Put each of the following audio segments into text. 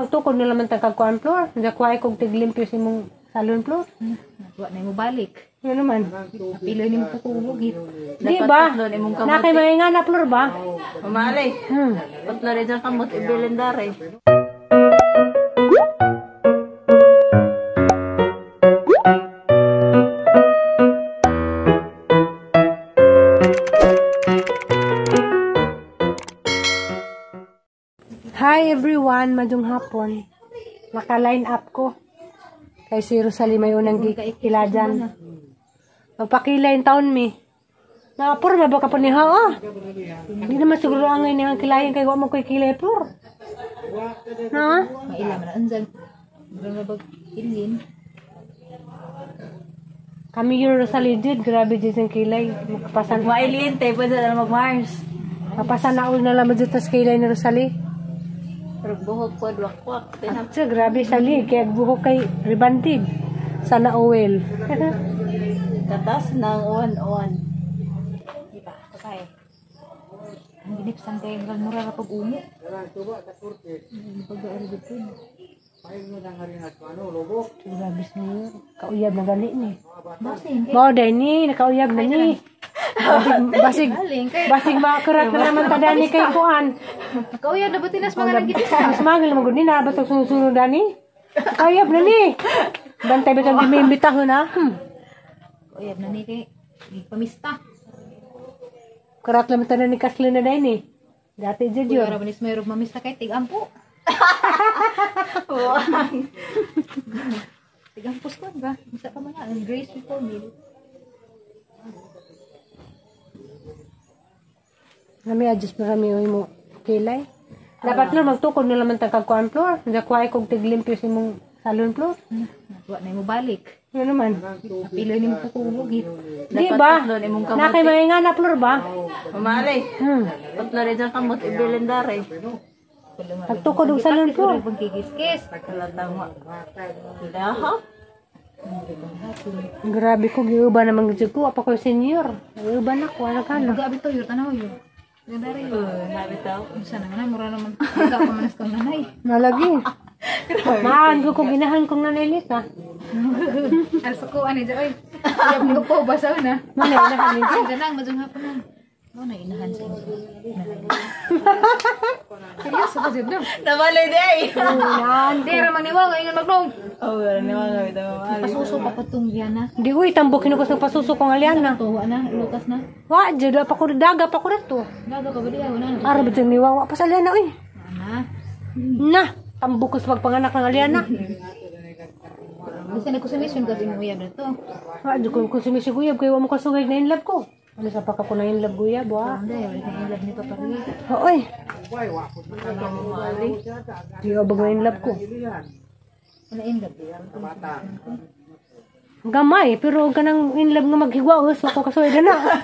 Magtukod na naman tag kag floor. Nakuha kog tiglimpyo sa imong salon floor. Wa na mo balik. Ano naman? Pilo ni mo kukulog. Di ba? Nakay mga nga na floor ba? Mamali. Putlo rin dyan kamot ibilendare. Hi everyone, madung hapon. Naka-line up ko. Kay si Rosalie may unang kilajan. Magpakila yung taon mi. Nakapur ba ka pa niya? Ah. Hindi naman siguro ang ngayon ang kilayan kay wa mo ko'y kilay floor. Na? Maila man anjal. Mura bag ilin. Kami yung Rosalie did, grabe did ang kilay. Makapasan. Mailin, te, pwede na mag-Mars. Mapasan na na lang dito sa kilay ni Rosalie. Pero buhok ko, wakwak. Atsa, grabe sa lig. Kaya buhok kay ribantig. Sana oil. Katas ng uwan-uwan. Di ba? Patay. Ang ginipsan kay ang mura ra pag umo. Grabe sa niyo. Kauyab na gali ni. Basin kay Mao day ni, nakauyab na ni. Basig, basig makarat na naman tadani kay kuan. Kauyab na butinas mga nang gipista. Mas mangal mo gud ni na basag sunod-sunod dani. Kauyab na ni. Bantay bitong gimiimbitahon ha. Kauyab na ni kay pamista. Karat lang tanan ni Kaslin na day ni. Dati jud yun. Kuya ra banis mayroong mamista kay tigampo. Tigampos ko ba? Misa pa man na ang grace before meal. Nami adjust na kami mo kilay. Dapat na magtukod na naman tag kag floor. Nakuha kog tiglimpyo sa imong salon floor. Wa na mo balik. Ano naman? Pilo ni mo kukulog. Di ba? Nakay mga nga na floor ba? Mamali. Putlo rin dyan kamot ibilendare. Pagtukod og salon floor. Pagkikiskis. Daha? Grabe ko giuba naman gid ko apa ko senior. Giuba na ko ana kana. Gabi to yur tanaw yur. Ganda rin yun. Nabitaw. Unsa naman na mura naman. Ka pa manas kang nanay. Nalagi. Maan ko ko ginahan kong nanay Lita. Alsa ko ani oy. Uyab mo ko basaw na. Manay inahan ni. Diyan lang madung hapon na. Mo na inahan sa inyo. Seryoso ka jud no? Nabalay di ay. Di ra man niwang ingon maglong. Oh, wala ni mga bitaw mamali. Pasuso pa patong na. Di uy tambok hinukos ng pasuso kong aliana. Tuwa na, lutas na. Wa jud pa ko daga pa ko rato. Gago ka ba diya wala na. Ara bitong niwa wa pa sa aliana uy. Na. Na, tambok ko sa pagpanganak ng aliana. Bisa na kusumisyon ka imong uyab na to. Wa jud ko konsumi si guyab kay wa mo kasugay na in love ko. Ano sa pa ka ko na in love guyab wa. Hindi, wala kang in love ni Papa Ria. Oy. Di ba na in love ko? Wala in love. Gamay, pero kanang in love nga maghigwaos, wa ko kasuway na.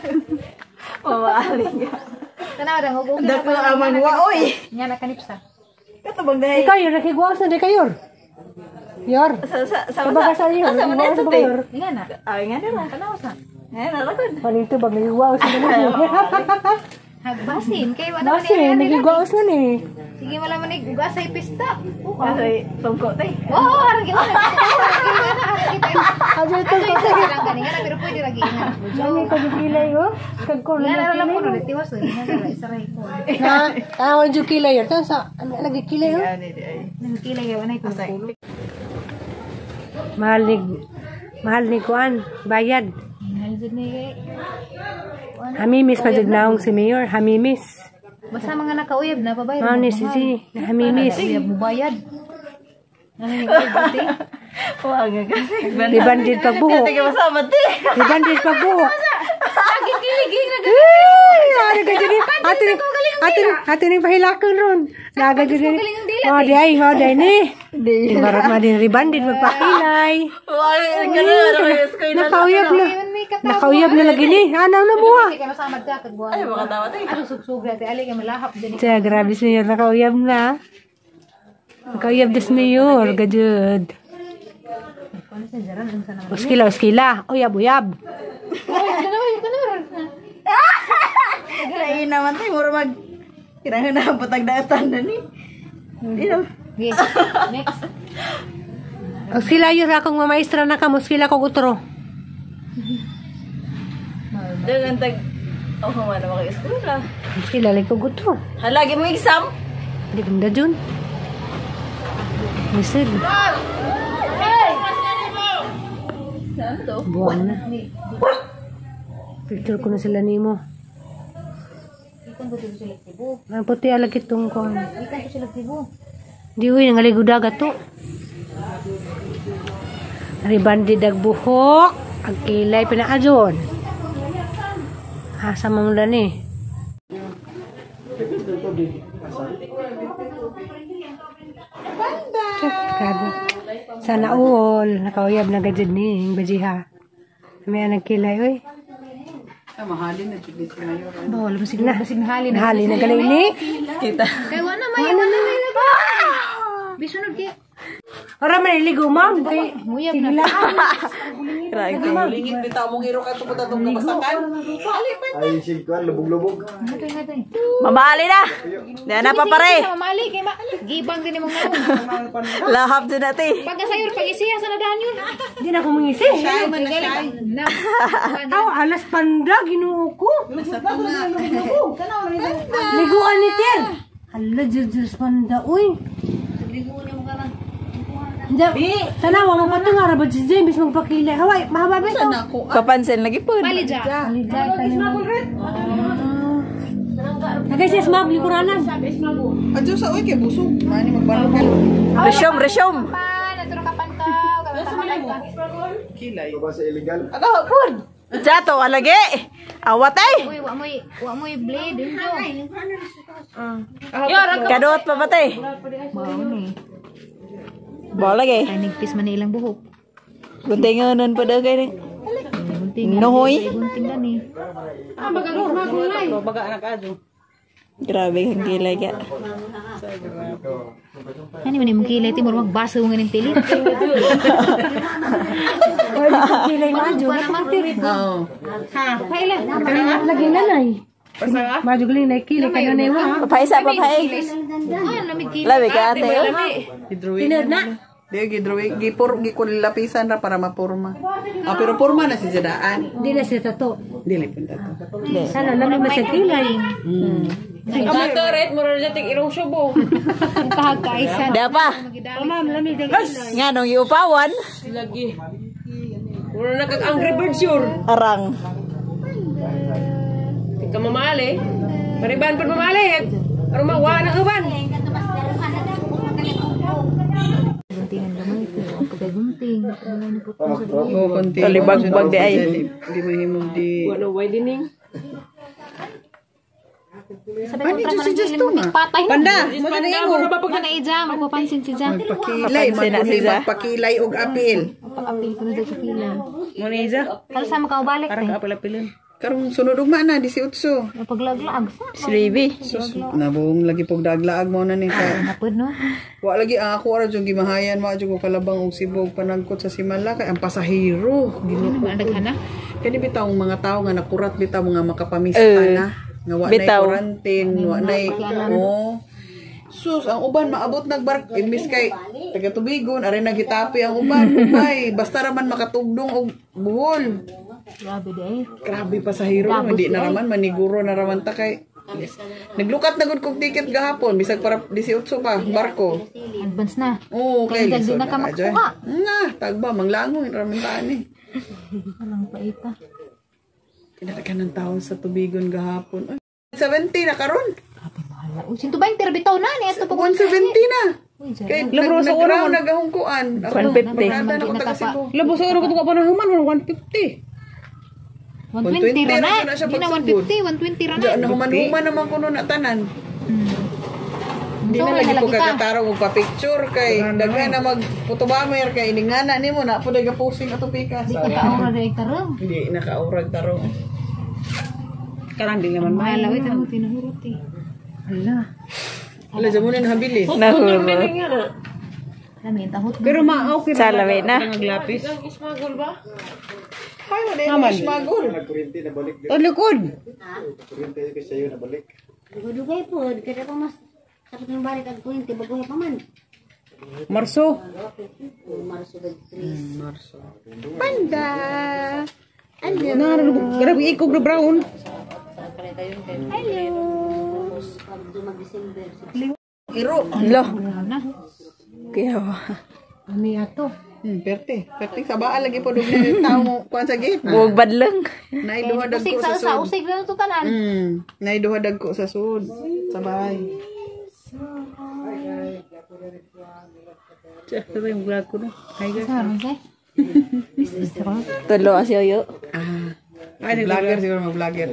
Mamali. Tanaw dang og Dako aman wa oy. Nga na kanipsa. Kato bang dahi. Ikaw yun, naghigwaos na di kayo. Yor. Sa sa sa Kabaga sa iyo, Sa naghigwaos sa ba kayo? Nga na. Ay nga nila. Tanaw sa. Ay nalakon. Panito ba naghigwaos na ni? Hagbasin kay wala man Basin, naghigwaos na ni. Sige wala man ig ugasay pista. Ay tungko tay. Oo, harang giuna. Harang kita. Ajo ito ko. Lang gani nga na pero pwede ra giingan. Ano ko kilay oh? Kag ko Nga na lang lang ko na tiwas nga na isaray ko. Na, tawon jud kilay yor. Tan sa ano lagi kilay oh. Ani di ay. Nangkilay kay wala ko. Mahal ni mahal ni kuan, bayad. Mahal jud ni kay. Hamimis pa jud naong si Mayor, hamimis. Basta mga nakauyab na pabayad. Mao ni si si hamimis. Uyab mo bayad. Ano yung uyab dati? Wa nga kasi. Di bandit pagbuhok. Tige masama ti. Di bandit pagbuhok. Lagi kiliging na Ay, ano ka dyan? Ato ni, ato ni, ato ni pahilakon ron. Naga dyan ni. Oh, di ay, oh, di ni. Barat ma din ribandit magpakilay. Wa ganun Nakauyab na. Nakauyab na lagi ni. Ano na buwa? Kay masamad ka kag buwan. Ay makatawa ti. Ano sugsug dati ali kay malahap din. Siya, grabe si Mayor. Nakauyab na. Nakauyab des Mayor. Gajud. Kuno sa jaran unsa naman. Uskila, uskila. Uyab, uyab. Ay, tanaw, tanaw. Lain naman tay mura mag kinahanglan na patag datan na ni. Di na. Okay. Next. Ang sila yun akong mamaestra na kamo, sila kog utro. Dagan tag. Oh, wala ba kayo eskwela? Sila lagi kog utro. Halagi mo exam. Di kong dajun. Misil. Saan to? Buwang na. Picture ko na sila nimo. Ikan ko dito sila tibo. Ang puti alag itong ko. Ikan ko sila tibo. Di uy, nangaligo dagat to. Ribandi buhok. Ang kilay pinaadyon. Asa man ni? Grabe. Sana all. Nakauyab na gajud ni. Yung bajiha. May nagkilay, oy. Mahalin na jud si Mayor. Bawal mo siguro. Basig nahalin. Nahali na galay ni. Kita. Kay wala may wala may. Bisunod kay. Ora man iligo, ma'am. Kay Muyab na. Grabe. Lingit bitaw mong hero ka tungkol atong kabasakan. Ay, sigwan, lubog-lubog. Ngatay. Mamali na. Di na pa pare. Mamali kay ma. Gibang din imong naon. Lahap din natin. Pagka sayor pag isiya sa nadahan yun. Di na ko mangisi. Na. Aw, alas panda, ginoo ko. Liguan ni Ter. Hala, jujus panda, uy. Sana, wa mo patunga, ra ba si James magpakilay. Haway, mahaba ba ito? Papansin lagi po. Mali ja. Nagay siya smag, likuranan. Adyo sa uy kay busog. Mani magbarok ka. Resume, resume. Pa, naturo ka pantaw. Kabantaw ka. Kilay. Ba sa illegal? Jato, alagi. Awat ay. Uy, wa mo'y blade injo. Kadot pa patay. Mao ni. Bawa lagi. Kay nigpis man ilang buhok. Guntingan pa daw kay. Gunting. Nohoy. Gunting na ni. Grabe kang kilay ka. Ani man imong kilay ti murag magbaso nga ning pilit. Kilay majo. Oo. Kailan? Lagi nanay. Majo galing na kilay, kayo na iwa. Papaisa, papaay. Ah, lamig kilay. Labi ka ate. Oh. Gidrawing. Tinod na. Di gidrawing gipor gikulapisan ra para mapurma. Ah, pero purma na si Jadaan. Di na siya tato. Dili punta to. Sana lamig na siya kilay. Ang tahag kaisa. Da pa. Oh, ma'am, lamig na kilay. Nga nung iupawan. Lagi. Wala na kag Angry Birds yun. Arang. Ika mamali. Pariban pa mamali. Aron mawa na uban. Guntingan gamay pero ang pagkagunting. Wala ni po. Oh, konti. Talibagbag di ay. Di mahimong di. Wala widening. Sabi ko tra man si Patay na. Panda, mo na imo. Mana ija, magpapansin si Ja. Magpakilay, Papansin na si magpakilay, Ja. magpakilay og apil. Paapil ko na sa kila. Mo na isa. Kalau sa makabalik eh. Apil-apilin. Karong sunod ugma na 18. Paglaglaag sa. Sribi. Sus, nabong lagi pog daglaag mo na ni ka. Napod no. Wa lagi ang ako ara jud gimahayan wa jud ko kalabang og sibog panangkot sa Simala kay ang pasahero. Ginoo. Maandag na. Kani bitaw ang mga tawo nga nakurat bitaw mga makapamista na nga wa nay Bitaw. quarantine, wa nay oh. Sus, ang uban maabot nagbark imbis kay taga tubigon ari naghitapi ang uban. Ubay, basta ra man makatugdong og buhol. Grabe di ay. Grabe pasahero, hindi na raman maniguro na raman ta kay. Yes. Naglukat na gud kog ticket gahapon bisag para 18 pa barko. Advance na. Oo, kay Kaya di lisod na ka na ka, Joy. makakuha. Na, tagba manglangoy raman ta ani. Walang paita. Kinatakan ng tao sa tubigon gahapon. Ay, 70 na karon. Grabe mahal. Uy, sinto ba yung terbitaw na ni ato pag 170 na. Uy, dyan. Kay nag nagahungkuan. 150. Barkada na ko taga Cebu. Labo sa uro ko pa na human 150. 120 ra na. 120 ra siya Di na pagsugod. 150, 120 ra na. Diyan na human-human naman kuno na tanan. Hindi So, na lagi ko nalagi ka. kakatarong og pa-picture kay daghan na mag putubamer kay iningana nimo na pud ay posting ato pikas. Di ka kaura di ay tarong. Hindi nakaurag tarong. Karang di naman Mahal uy, tamo tinahurot eh. Hala. Wala dyan mo na nahabilis. Nahuro. Lami ang tahot. Pero ma okay Sa labi na. Naglapis. Ay, wala yung smagol. Nagkurinti na balik. O likod. Kurinti ko sa'yo na balik. Dugay po, kada pa mas tapos ng balik ang kuwente, bago pa man. Marso. Marso. Panda. Hello. Na, grabe ikog na brown. Hello. Iro. Lo. Kaya Ami ato. Perte. Perte sa baal lagi po dugay tao mo kuan sa gate. Buog badleng. Nay duha dagko sa sud. Usig na to tanan. Nay duha dagko sa sud. Sa bahay. Sa yung vlog ko no. Hi guys. Tulo asyo yo. Ay, vlogger siguro mag vlogger.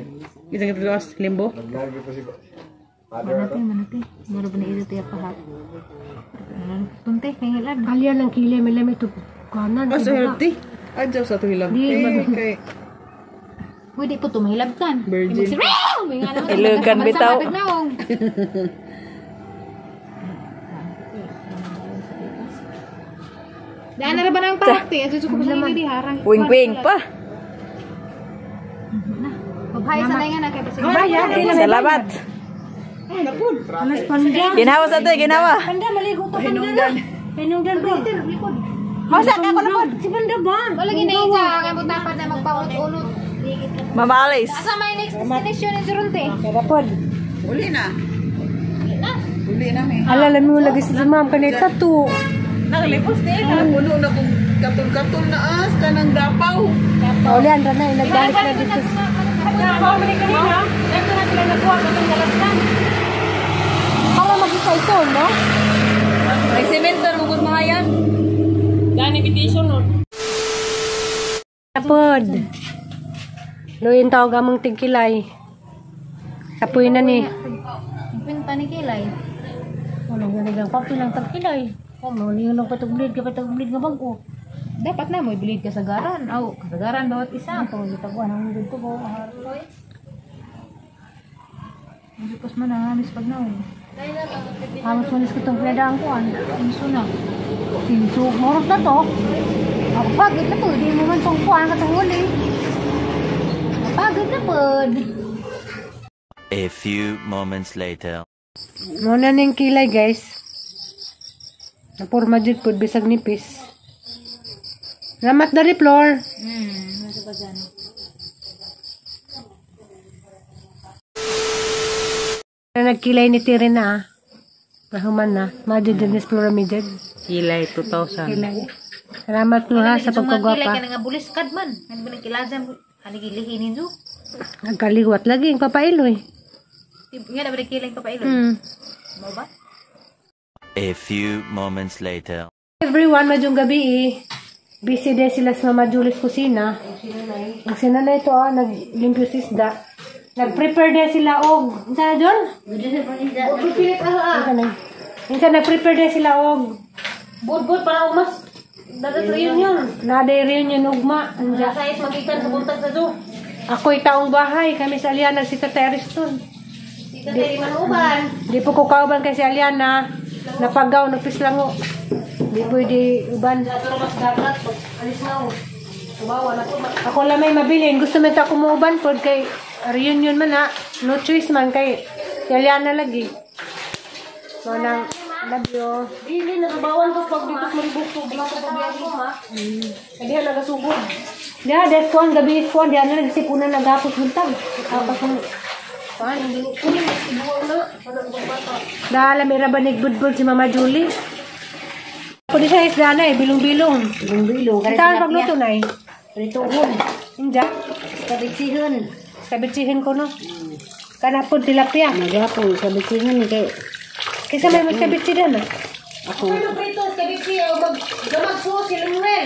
Isang tulo as limbo. Vlogger pa si Manate, manate. Mura ba na ito tiya pahat? Tunte, kay hilan. Alya lang kili may lamit to kanan. Oh, so healthy. Adjaw sa tuhilag. Kay Pwede po tumahilabtan. Virgin. Ilugan bitaw. Daan na ba ng parakti? Ito ko sa hindi harang. Wing-wing pa. Babay sa nga na kay Salamat. Alas panda. Ginawa sa to, ginawa. Panda maligo to panda na. Hinungdan bro. Masa ka ko na pod. Si panda ba? Wala ginay sa kay butapan na magpaunot-unot. Mama Alice. Asa may next destination ni Surunte? Kada pod. Uli na. Uli na mi. Ala lami mo lagi si ma'am kanay tattoo. Nakalipos din. Puno na kung katul-katul na as kanang dapaw. Ulian ra na inagbalik na dito. Para mag-isa ito, no? Nagsemento rugod mga yan. Dani petition nun. Tapod. Luin tawag among tigkilay. Kapoy na ni. Pinta ni Kilay. Wala nga nilang kapoy lang tagkilay. Oh, mali lang patugblid ka patugblid nga bag-o. Dapat na mo ibilid kasagaran. Aw, kasagaran bawat isa. Pangitaguan ang dito ko. Lipos man ang amis pag naong. Amos manis ko itong pinadaan ko. Inso na. Sinso, morot na to. Ako pagod na po. Di mo man tong kuhan ka huli. Pagod na pod. A few moments later. Muna ning kilay guys. Napurma jud pud bisag nipis. Salamat dari Flor. Nasa ba dyan? Nagkilay ni Tire na ah. Nahuman na. Madjud din is Flora Midjud. Kilay 2,000. Kilay. Salamat Flor ha sa Kilay ka pagkagwapa. na nga bulis kad man. Ano ba nagkilajan? Haligilihin ninyo. Nagkaliwat lagi ang papailoy. Nga na ba nagkilay papailo? Mo ba? A few moments later. Everyone, madyong gabi eh. Busy din sila sa Mama Julie's kusina. Ang sinanay ito ah, naglimpyo si isda. Nag-prepare din sila og. Unsa na Jol? Minsan nag-prepare din sila og. Bud-bud para umas. Dagat reunion. Naday reunion ugma. Anja. Sa is magikan sa buntag sa zoo. Ako'y taong bahay. Kami sa Aliana, si Tata Ariston. Di ka tayo manuban. Di po ko kauban kay si Aliana. Napagaw, nagpislango. Di pwede uban. Ato mas dagat pag alis na oh. Subawa na po. Ako lang may mabilin. Gusto man ta kumuuban pod kay reunion man ha. No choice man kay si Aliana lagi. So nang love you. Dili nakabawan ko pag dito sa Maribukto. Bilang ko pagbiyahe ko ma. Kaya nagasugod. Diya, des kuan gabi kuan diya na nagsipuna nagapos buntag. Tapos ang Paano dili kunin ibuwang na para ubang bata. Dahil may rabanig budbud si Mama Julie. Pwede siya isda na eh, bilong-bilong. Bilong-bilong. Saan pagluto na eh? Prituhon. Inja? Kabitsihan. Sabitsihin ko no. Kanapod tilapia. Nagapon, kabitsihan ni kay Kaysa may magkabitsi na. ako. Ano prito sa biksi o mag gamag so si Lemuel.